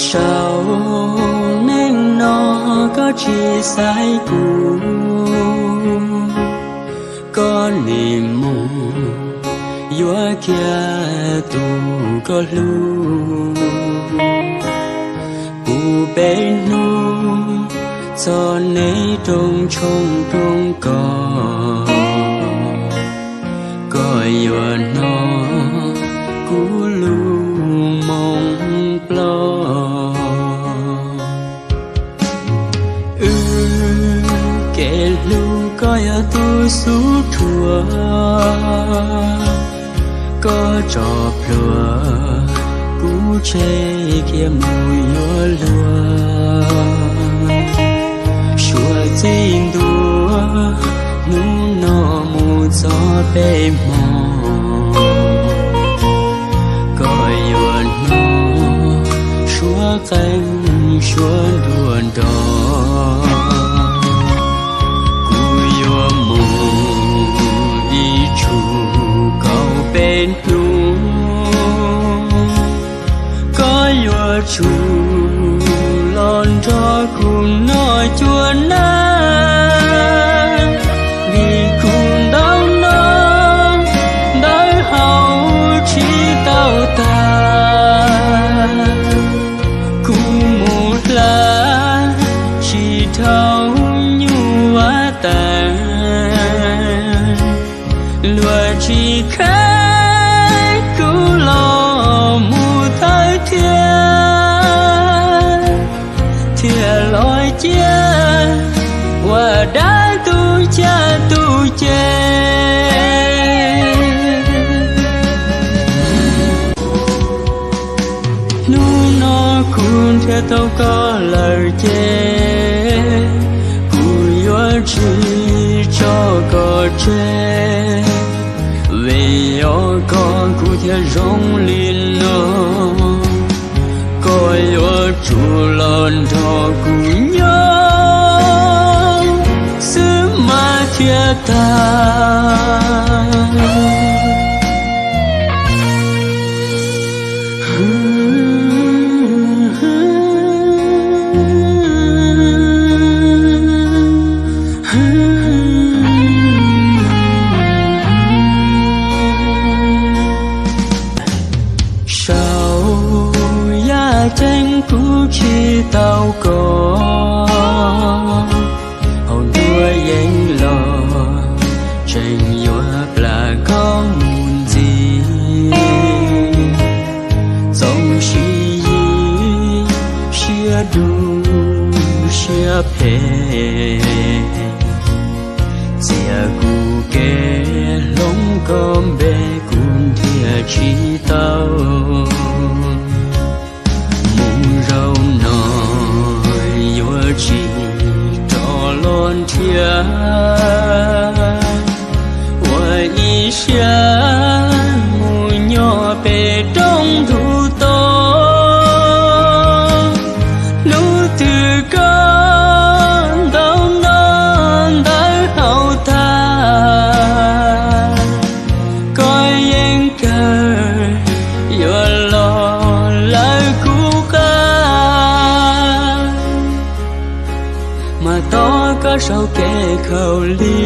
Saum neej no koj tsis xaiv kuv, koj nim mus yuav kiag tus koj hlub. Puv peb hnub txog neb rooj tshoob rooj kos, koj yuav hnov kuv lus moo ploj. Wb kev hlub koj yog tus xub dhuav, koj tso plhuav kuv tseg kiag mus yuav luag. Suav txij ntua hnub no mus txog peb hmo, koj yuav hnov suav qeej suav nruas nrov. Kuv yuav mus ib tsug kaum peb hnub, koj yuav tsum los nrog kuv noj cua nab, vim kuv ntau no ntawv haus tsis tau tag. Kuv mus hla tsis dhau nyuj vaj tas, luag tsis kheev kuv los mus thawj thiab, thiaj los cia ua dab tus caj tus ces. Hnub no kuv nrhiav tau koj lawm ces kuv yuav tsis tso koj tseg, vim yog koj kuv thiaj zoo li no. Koj yuav tsum los nrog kuv nyob xwb mas thiaj tag. Saum yaj ceeb kuv tsis tau koj, hauv nruab yeeb los tseem yuav plam koj mus ntxiv. Txoov sib yig siab dub siab phem, txias kuv kev hloov koj npe kuv nrhiav tsis tau. Mus zaum no yuav tsis rov los nrhiav, ua ib siab mus nyob pem roob ntug to. Hnub twg koj ntau no ntawv haus tag, koj yeej kawg yuav los lawv kuv qab. Mas tos koj sau kev khaum li,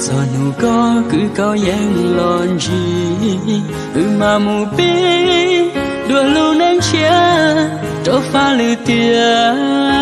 txog hnub koj kwv koj yeej los ntsib, wb mam mus pib dua lub neej tshiab rau faj lwm tiam.